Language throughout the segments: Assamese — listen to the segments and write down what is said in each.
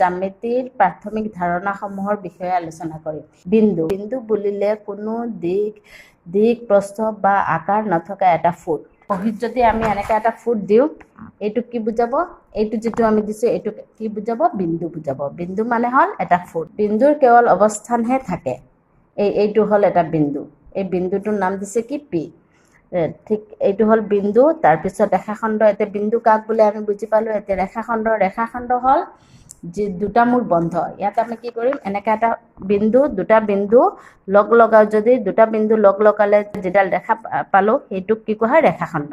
জ্যামিতিৰ প্ৰাথমিক ধাৰণাসমূহৰ বিষয়ে আলোচনা কৰিম। বিন্দু। বিন্দু বুলিলে কোনো দিশ দিশ প্ৰস্থ বা আকাৰ নথকা এটা ফুট। বহীত যদি আমি এনেকৈ এটা ফুট দিওঁ, এইটোক কি বুজাব? এইটো যিটো আমি দিছোঁ, এইটো কি বুজাব? বিন্দু বুজাব। বিন্দু মানে হ'ল এটা ফুট। বিন্দুৰ কেৱল অৱস্থানহে থাকে। এইটো হ'ল এটা বিন্দু। এই বিন্দুটোৰ নাম দিছে কি? পি। ঠিক, এইটো হ'ল বিন্দু। তাৰপিছত ৰেখাখণ্ড। এতিয়া বিন্দু কাক বোলে আমি বুজি পালোঁ। এতিয়া ৰেখাখণ্ড। ৰেখাখণ্ড হ'ল যি দুটা মূৰ বন্ধ। ইয়াত আমি কি কৰিম? এনেকৈ এটা বিন্দু, দুটা বিন্দু লগ লগাওঁ। যদি দুটা বিন্দু লগ লগালে যিডাল ৰেখা পালোঁ, সেইটোক কি কোৱা হয়? ৰেখাখণ্ড।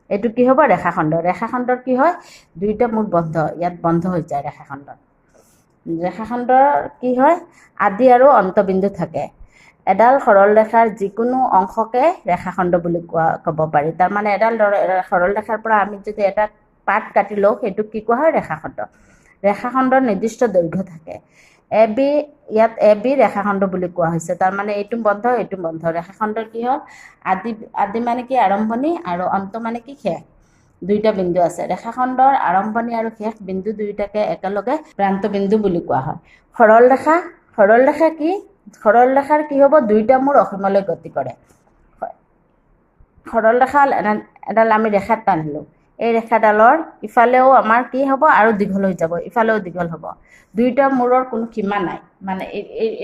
এইটো কি হ'ব? ৰেখাখণ্ড। ৰেখাখণ্ডৰ কি হয়? দুইটা মূৰ বন্ধ, ইয়াত বন্ধ হৈ যায় ৰেখাখণ্ডত। ৰেখাখণ্ডৰ কি হয়? আদি আৰু অন্তবিন্দু থাকে। এডাল সৰল ৰেখাৰ যিকোনো অংশকে ৰেখাখণ্ড বুলি ক'ব পাৰি। তাৰমানে এডাল সৰল ৰেখাৰ পৰা আমি যদি এটা পাত কাটি লওঁ, সেইটোক কি কোৱা হয়? ৰেখাখণ্ড। ৰেখাখণ্ডৰ নিৰ্দিষ্ট দৈৰ্ঘ্য থাকে। এ বি, ইয়াত এ বি ৰেখাখণ্ড বুলি কোৱা হৈছে। তাৰমানে এইটো বন্ধ, এইটো বন্ধ। ৰেখাখণ্ডৰ কি হ'ল? আদি, আদি মানে কি? আৰম্ভণি, আৰু অন্ত মানে কি? শেষ। দুইটা বিন্দু আছে। ৰেখাখণ্ডৰ আৰম্ভণি আৰু শেষ বিন্দু দুয়োটাকে একেলগে প্ৰান্তবিন্দু বুলি কোৱা হয়। সৰল ৰেখা। সৰল ৰেখা কি? সৰল ৰেখাৰ কি হ'ব? দুইটা মূৰ অসীমলৈ গতি কৰে। সৰল ৰেখা এডাল আমি ৰেখাত টানিলোঁ, এই ৰেখাডালৰ ইফালেও আমাৰ কি হ'ব? আৰু দীঘল হৈ যাব, ইফালেও দীঘল হ'ব। দুইটা মূৰৰ কোনো সীমা নাই। মানে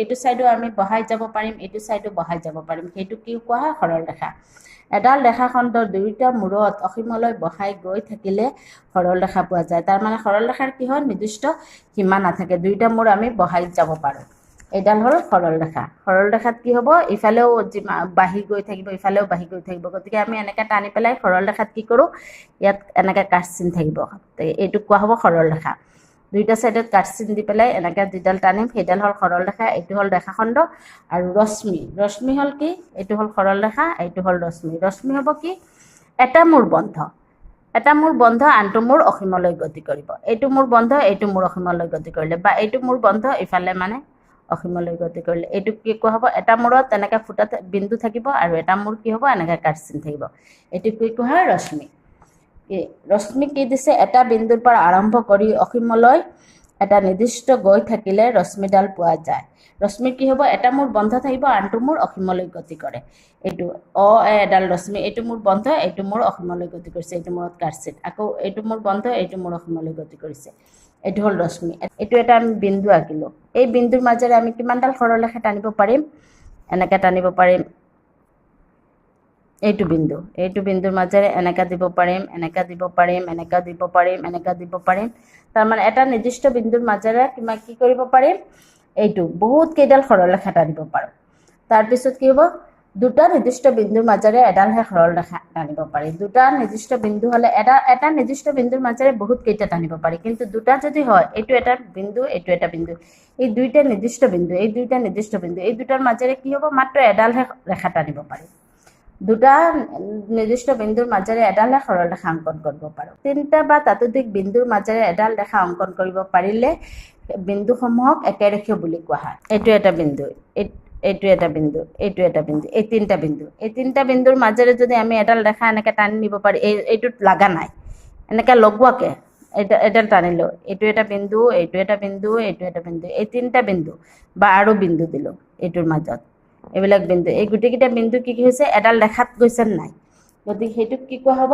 এইটো ছাইডো আমি বঢ়াই যাব পাৰিম, এইটো ছাইডো বঢ়াই যাব পাৰিম। সেইটো কি কোৱা হয়? সৰল ৰেখা। এডাল ৰেখাখণ্ডৰ দুয়োটা মূৰত অসীমলৈ বঢ়াই গৈ থাকিলে সৰল ৰেখা পোৱা যায়। তাৰমানে সৰল ৰেখাৰ কি হয়? নিৰ্দিষ্ট সীমা নাথাকে, দুয়োটা মূৰ আমি বঢ়াই যাব পাৰোঁ। এইডাল হ'ল সৰল ৰেখা। সৰল ৰেখাত কি হ'ব? ইফালেও যিমান বাঢ়ি গৈ থাকিব, ইফালেও বাঢ়ি গৈ থাকিব। গতিকে আমি এনেকৈ টানি পেলাই সৰল ৰেখাত কি কৰোঁ? ইয়াত এনেকৈ কাট চিন থাকিব, এইটোক কোৱা হ'ব সৰল ৰেখা। দুইটা ছাইডত কাট চিন দি পেলাই এনেকৈ যিডাল টানিম, সেইডাল হ'ল সৰল ৰেখা। এইটো হ'ল ৰেখাখণ্ড। আৰু ৰশ্মি। ৰশ্মি হ'ল কি? এইটো হ'ল সৰল ৰেখা, এইটো হ'ল ৰশ্মি। ৰশ্মি হ'ব কি? এটা মূৰ বন্ধ, এটা মূৰ বন্ধ, আনটো মূৰ অসীমলৈ গতি কৰিব। এইটো মূৰ বন্ধ, এইটো মূৰ অসীমলৈ গতি কৰিলে, বা এইটো মূৰ বন্ধ, ইফালে মানে অসীমলৈ গতি কৰিলে, এইটো কি কোৱা হ'ব? এটা মূৰত এনেকৈ ফুটা বিন্দু থাকিব আৰু এটা মূৰ কি হ'ব? এনেকৈ কাট চিন থাকিব। এইটো কি কোৱা হয়? ৰশ্মি। ৰশ্মি কি দিছে? এটা বিন্দুৰ পৰা আৰম্ভ কৰি অসীমলৈ এটা নিৰ্দিষ্ট গৈ থাকিলে ৰশ্মিডাল পোৱা যায়। ৰশ্মি কি হ'ব? এটা মূৰ বন্ধ থাকিব, আনটো মূৰ অসীমলৈ গতি কৰে। এইটো অ এ এডাল ৰশ্মি। এইটো মূৰ বন্ধ, এইটো মূৰ অসীমলৈ গতি কৰিছে, এইটো মূৰত কাটচিন। আকৌ এইটো মূৰ বন্ধ, এইটো মূৰ অসীমলৈ গতি কৰিছে। এইটো হ'ল ৰশ্মি। এইটো এটা আমি বিন্দু আঁকিলোঁ। এই বিন্দুৰ মাজেৰে আমি কিমানডাল সৰল ৰেখা টানিব পাৰিম? এনেকৈ টানিব পাৰিম। এইটো বিন্দু, এইটো বিন্দুৰ মাজেৰে এনেকৈ দিব পাৰিম, এনেকৈ দিব পাৰিম, এনেকৈ দিব পাৰিম, এনেকৈ দিব পাৰিম। তাৰমানে এটা নিৰ্দিষ্ট বিন্দুৰ মাজেৰে কিমান কি কৰিব পাৰিম? এইটো বহুত কেইডাল সৰল ৰেখা টানিব পাৰোঁ। তাৰপিছত কি হ'ব? দুটা নিৰ্দিষ্ট বিন্দুৰ মাজেৰে এডালহে সৰল ৰেখা টানিব পাৰি। দুটা নিৰ্দিষ্ট বিন্দু হ'লে এটা নিৰ্দিষ্ট বিন্দুৰ মাজেৰে বহুত কেইটা টানিব পাৰি। কিন্তু দুটা যদি হয়, এইটো এটা বিন্দু, এইটো এটা বিন্দু, এই দুইটা নিৰ্দিষ্ট বিন্দু, এই দুইটা নিৰ্দিষ্ট বিন্দু, এই দুটাৰ মাজেৰে কি হ'ব? মাত্ৰ এডালহে ৰেখা টানিব পাৰি। দুটা নিৰ্দিষ্ট বিন্দুৰ মাজেৰে এডালহে সৰল ৰেখা অংকন কৰিব পাৰোঁ। তিনিটা বা তাতোধিক বিন্দুৰ মাজেৰে এডাল ৰেখা অংকন কৰিব পাৰিলে বিন্দুসমূহক একেৰেখীয় বুলি কোৱা হয়। এইটো এটা বিন্দু, এইটো এটা বিন্দু, এইটো এটা বিন্দু, এই তিনিটা বিন্দু, এই তিনিটা বিন্দুৰ মাজেৰে যদি আমি এডাল ৰেখা এনেকৈ টানি নিব পাৰি, এইটোত লগা নাই, এনেকৈ লগোৱাকৈ এডাল টানিলোঁ, এইটো এটা বিন্দু, এইটো এটা বিন্দু, এইটো এটা বিন্দু, এই তিনিটা বিন্দু বা আৰু বিন্দু দিলোঁ এইটোৰ মাজত, এইবিলাক বিন্দু, এই গোটেইকেইটা বিন্দু কি কি হৈছে? এডাল ৰেখাত গৈছে নাই? গতিকে সেইটোক কি কোৱা হ'ব?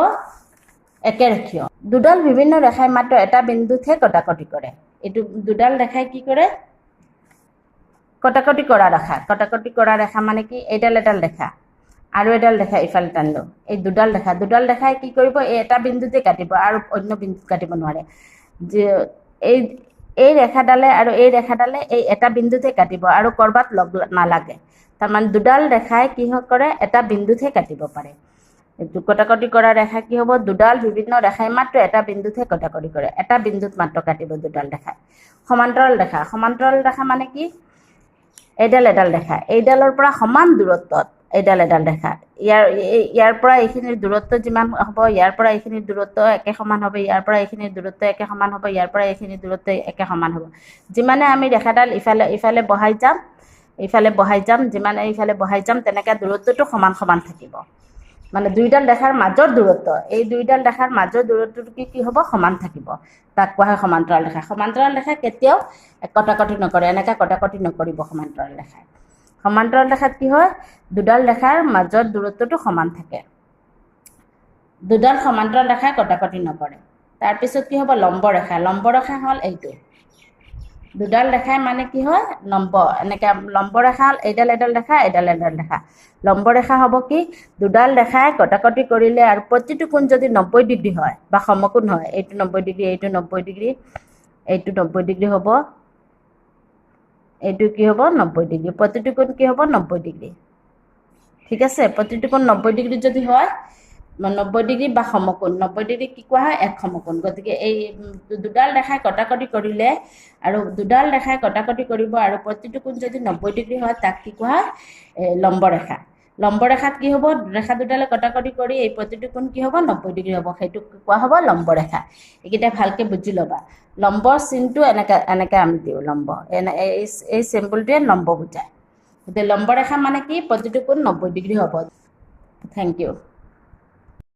একেৰেখীয়। দুডাল বিভিন্ন ৰেখাই মাত্ৰ এটা বিন্দুতহে কটাকটি কৰে। এইটো দুডাল ৰেখাই কি কৰে? কটাকটি কৰা ৰেখা। কটাকটি কৰা ৰেখা মানে কি? এইডাল এডাল ৰেখা আৰু এডাল ৰেখা ইফালে টানিলোঁ, এই দুডাল ৰেখা, দুডাল ৰেখাই কি কৰিব? এই এটা বিন্দুতে কাটিব আৰু অন্য বিন্দুত কাটিব নোৱাৰে। যে এই ৰেখাডালে আৰু এই ৰেখাডালে এই এটা বিন্দুতে কাটিব আৰু ক'ৰবাত লগ নালাগে। তাৰমানে দুডাল ৰেখাই কি কৰে? এটা বিন্দুতহে কাটিব পাৰে। এইটো কটাকটি কৰা ৰেখা কি হ'ব? দুডাল বিভিন্ন ৰেখাই মাত্ৰ এটা বিন্দুতহে কটাকটি কৰে, এটা বিন্দুত মাত্ৰ কাটিব দুডাল ৰেখাই। সমান্তৰাল ৰেখা। সমান্তৰাল ৰেখা মানে কি? এইডাল এডাল ৰেখা, এইডালৰ পৰা সমান দূৰত্বত এইডাল এডাল ৰেখা। ইয়াৰ পৰা এইখিনিৰ দূৰত্ব যিমান হ'ব, ইয়াৰ পৰা এইখিনিৰ দূৰত্ব একে সমান হ'ব, ইয়াৰ পৰা এইখিনিৰ দূৰত্ব একে সমান হ'ব, ইয়াৰ পৰা এইখিনিৰ দূৰত্ব একে সমান হ'ব। যিমানে আমি ৰেখাডাল ইফালে ইফালে বঢ়াই যাম, ইফালে বঢ়াই যাম, যিমানে ইফালে বঢ়াই যাম, তেনেকৈ দূৰত্বটো সমান সমান থাকিব। মানে দুইডাল ৰেখাৰ মাজৰ দূৰত্ব, এই দুইডাল ৰেখাৰ মাজৰ দূৰত্বটো কি কি হ'ব? সমান থাকিব। তাক কোৱা হয় সমান্তৰাল ৰেখা। সমান্তৰাল ৰেখা কেতিয়াও কটাকটি নকৰে, এনেকৈ কটাকটি নকৰিব সমান্তৰাল ৰেখাই। সমান্তৰাল ৰেখাত কি হয়? দুডাল ৰেখাৰ মাজৰ দূৰত্বটো সমান থাকে। দুডাল সমান্তৰাল ৰেখাই কটাকটি নকৰে। তাৰপিছত কি হ'ব? লম্ব ৰেখা। লম্ব ৰেখা হ'ল এইটো দুডাল ৰেখাই মানে কি হয়? লম্ব, এনেকৈ লম্ব ৰেখা হ'ল এইডাল এডাল ৰেখা, এইডাল এডাল ৰেখা। লম্ব ৰেখা হ'ব কি? দুডাল ৰেখাই কটাকটি কৰিলে আৰু প্ৰতিটো কোণ যদি 90 ডিগ্ৰী হয় বা সমকোণ হয়, এইটো 90 ডিগ্ৰী, এইটো 90 ডিগ্ৰী, এইটো 90 ডিগ্ৰী হ'ব, এইটো কি হ'ব? 90 ডিগ্ৰী। প্ৰতিটো কোণ কি হ'ব? 90 ডিগ্ৰী। ঠিক আছে, প্ৰতিটো কোণ 90 ডিগ্ৰী যদি হয়, 90 ডিগ্ৰী বা সমকোণ, 90 ডিগ্ৰী কি কোৱা হয়? এক সমকোণ। গতিকে এই দুডাল ৰেখাই কটাকটি কৰিলে আৰু দুডাল ৰেখাই কটাকটি কৰিব আৰু প্ৰতিটো কোণ যদি 90 ডিগ্ৰী হয়, তাক কি কোৱা হয়? লম্ব ৰেখা। লম্ব ৰেখাত কি হ'ব? ৰেখা দুডালে কটাকটি কৰি এই প্ৰতিটো কোণ কি হ'ব? 90 ডিগ্ৰী হ'ব। সেইটোক কোৱা হ'ব লম্ব ৰেখা। এইকেইটা ভালকৈ বুজি ল'বা। লম্ব চিনটো এনেকৈ এনেকৈ আমি দিওঁ। লম্ব এনে এই চিম্বলটোৱে লম্ব বুজায়। গতিকে লম্ব ৰেখা মানে কি? প্ৰতিটো কোণ 90 ডিগ্ৰী হ'ব। Thank you.